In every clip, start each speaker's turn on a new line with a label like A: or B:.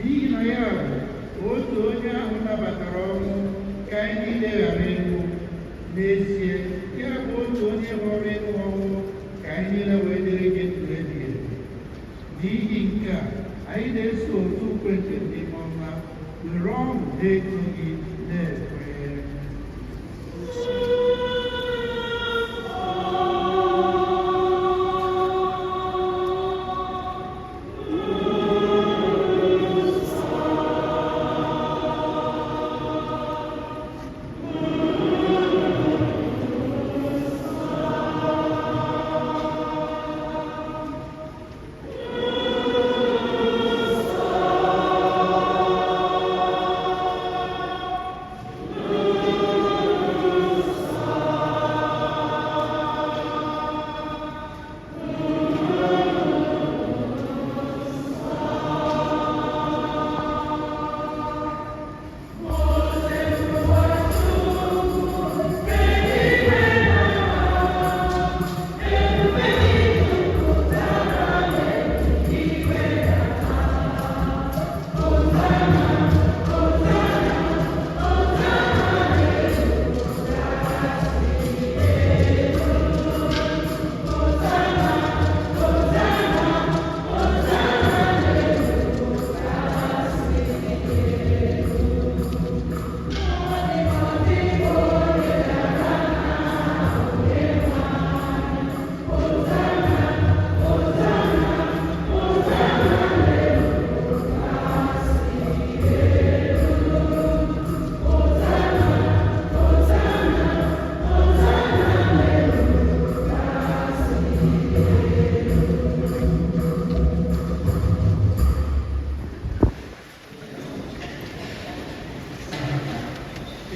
A: N'ihi na ya bụ otu onye ahụ nabatara ọnwụ ka anyị niile ghara ịnwụ. N'ezie, ya bụ otu onye họrọ ịnwụ ọnwụ ka anyị niile wee dịrị gị ndụ ebighị ebi. N'ihi nke a, anyị na-eso otu ukwe nke ndị ọma, were ọṅụ na-eto gị na-ekwe.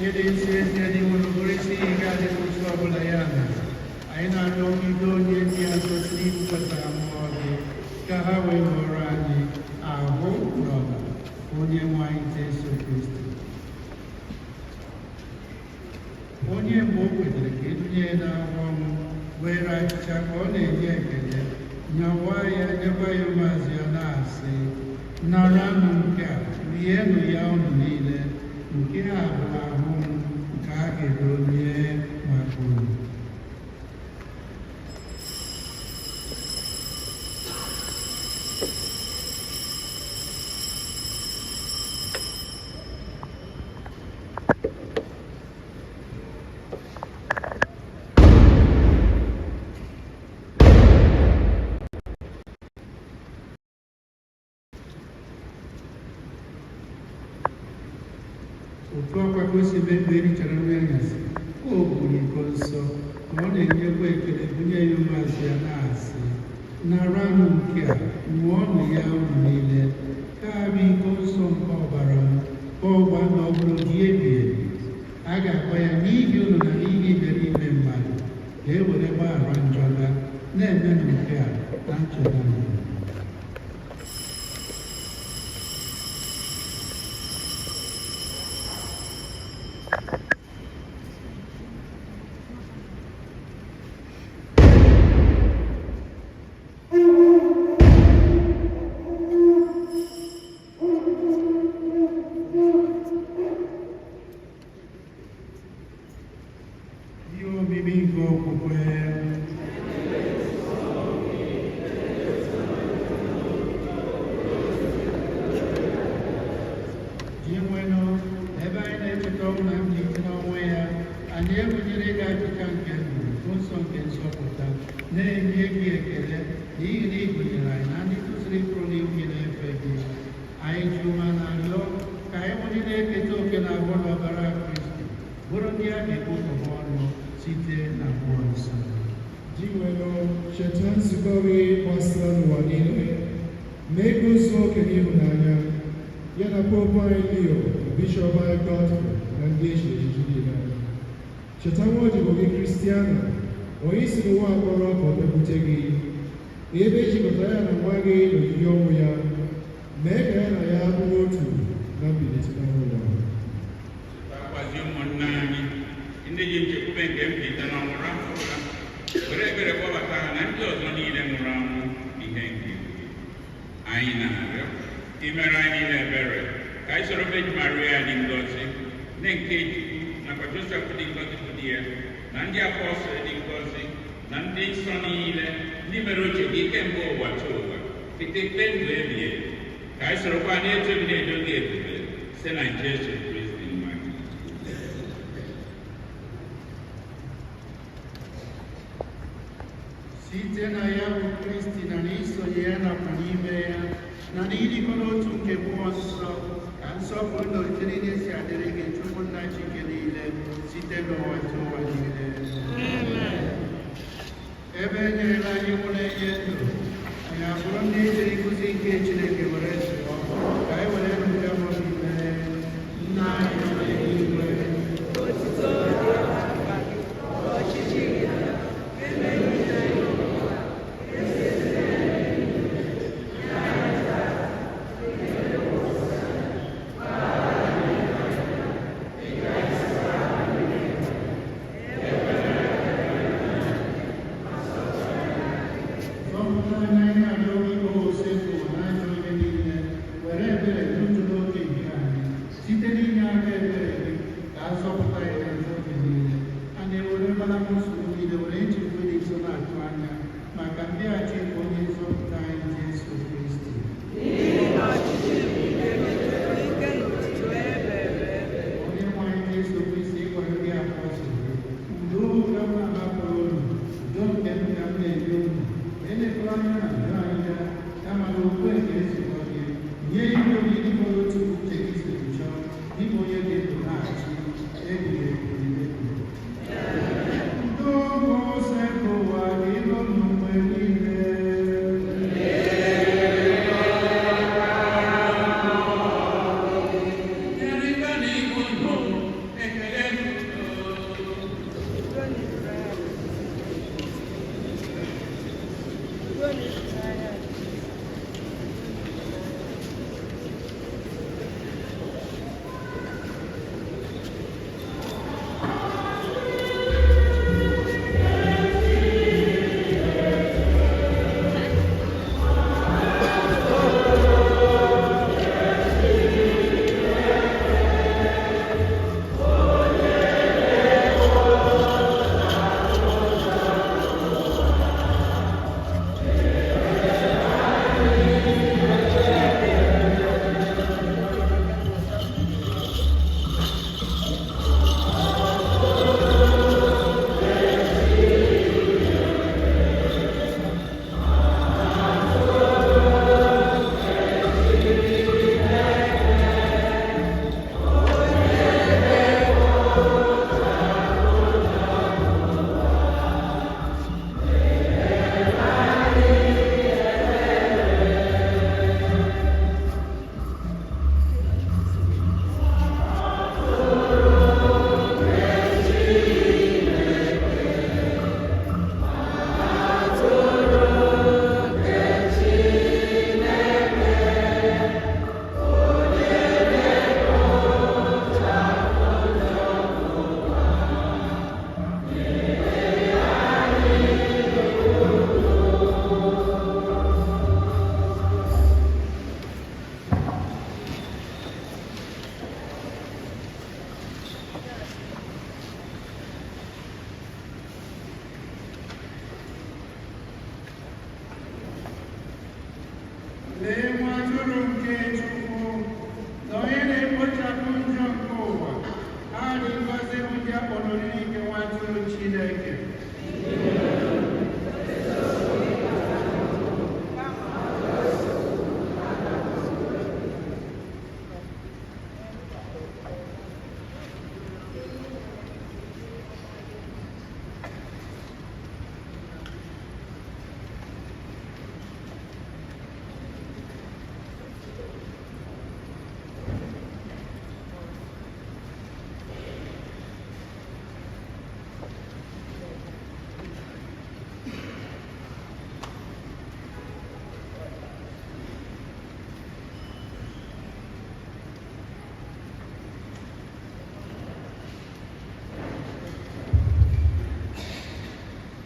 A: Ịdị nsọ ezi dị nwere bụrụ isi ihe ga-adịghị otu ọbụla. Ya mere, anyị na-arịọ bido onye ndị a kwesịrị ibukwasara mmụọ gị ka ha wee ghọrọ anyị ahụ na ọbara onye nwe anyị Jesu Kristi, onye mgbe o kwetere ka edunye ya n'ahụ ọnwụ, were achịcha, ka ọ na-enye ekele, nyawa ya, nyekwa ya ụmụazụ ya, na-asị: "Naranụ nke a, rienụ ya unu niile. Nke a bụ ahụ m nke a ga-edo nye maka unu." Otu ọkwa ka o si mee mgbe e richara nri anyasị, o buru iko nsọ, ka ọ na-enyekwa ekele, bunye ya ụmụazụ ya, na-asị: "Naranụ nke a, ṅụọnụ ya unu niile. Ka bụ iko nsọ nke ọbara m, ka ọgba ndụ ọhụrụ dị ebi ebi. A ga-akpọ ya n'ihi unu na n'ihi iberibe mmadụ, ka e were gbaghara njọ ha. Na-emenụ nke a na ncheta m." Ihe omimi nke okwukwe. Dinwenụ, ebe anyị na-echeta ọnwụ na mbilite n'ọnwụ ya, anyị ebunyere gị achịcha nke ndụ, iko nsọ nke nzọpụta, na-enye gị ekele n'ihi na ị gụnyere anyị na ndị kwesịrị ịpụrụ n'ihu gị na-efe gị. Anyị ji umeala arịọ ka anyị bụ ndị na-eketa oke na ahụ na ọbara Kristi bụrụ ndị a ga-ekpokọba ọnụ site na Mmụọ Nsọ.
B: Dinwenụ, cheta nzukọ gị gbasara n'ụwa niile, mee ka o zuo oke n'ịhụnanya, ya na Popu anyị Leo, Bishọp anyị Godfrey, na ndị echi echichi niile. Cheta nwa odibo gị Kristiana, onye si n'ụwa kpọrọ ka ọ bịakwute gị, ebe ejikọtara ya na nwa gị n'oyiyi ọnwụ ya, mee ka ya na ya bụrụ otu na mbilite n'ọnwụ ya.
C: Chetakwazi ụmụnne anyị ndị ji nchekwube nke mbilite n'ọnwụ rahụ ụra, were ebere kpọbata ha na ndị ọzọ niile nwụrụ anwụ n'ihe nke ihu gị. Anyị na-arịọ Imere anyị niile ebere, ka anyị soro Virgin Maria dị ngọzi, nne nke Chukwu, nakwa Josef dị ngọzi bụ di ya, na ndị apọstụl dị ngọzi, na ndị nsọ niile, ndị mere uche gị kemgbe ụwa chi ụwa, site ikpe ndụ ebighị ebi. Ka anyị sorokwa na-eto gị na-edo gị ebube, site na Jesu Kristi nwa gị.
A: Site na ya bụ Kristi na n'isonye ya nakwa n'ime ya na n'ịdịkọ n'otu nke Mmụọ Nsọ ka nsọpụrụ na otito niile si adịrị gị, Chukwu nna Chike niile, site n'ụwa tụ ụwa niile. Ebe e nyerela anyị iwu na-enye ndụ, anyị abụrụ ndị ejiri nkuzi nke Chineke were zụọ, ka anyị were nrube obi mee. Nna anyị nọ n'eluigwe,
D: Otuto dịrị aha gị, ka ọchịchị gị bịa, eme uche gị n'ụwa, esi esi n'eluigwe. Nye anyị taa, ihe ụbọchị anyị, gbaghara anyị mmehie anyị, dịka anyị si gbaghara ndị mmehie. Ekwela ka anyị
A: Zọpụta anyị, anyị na-arịọ gị, O Osebụ, n'ajọ ihe niile, were ebere dutu n'oge nke anyị. Site n'inye aka ebere gị, ka a zọpụta anyị na njọ oge niile. Anyị ewerekwala nsogbu niile were nchegbu dị nso na-atụ anya maka mbịaghachi nke onye nzọpụta anyị Jesu Kristi.
D: N'ihi na ọchịchị bụ nke gị, ike na otuto ebebe.
A: Onye nwe anyị Jesu Kristi gwara ndị apọstụl, udo ka m na-ahapụrụ unu, udo nke m ka m na-enye unu. Elekwala anya na njọ anyị ya, kama na okwukwe nke nzukọ gị. Nye iwe gị dịka otu uche gị siri chọọ, dịka onye dị ndụ na-achị ebighị ebi ebi. Udo bụ Osebụwa dịrị unu mgbe niile.
C: Nyerịta na ibu ndụ, ekele n'udo.
D: Udo na ịhụnanya. Udo na ịhụnanya.
A: Lee nwa atụrụ nke Chukwu, na onye na-ekpochapụ njọ nke ụwa. Ha dị ngọzi bụ ndị a kpọrọ oriri nke nwa atụrụ Chineke.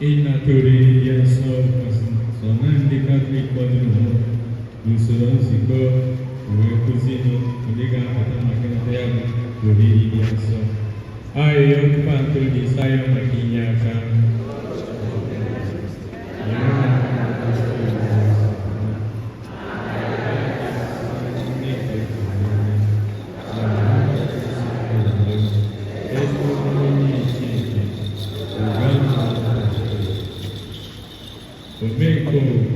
E: Ịnatụrụ ya nsọ so na ndị Katọlik kwadoro n'usoro nzukọ nkụzi nụ ndị ga-apụta maka ịnata ya bụ oriri dị nsọ. Arịrịọ Papa Antoni Sayo maka inye aka. Omekome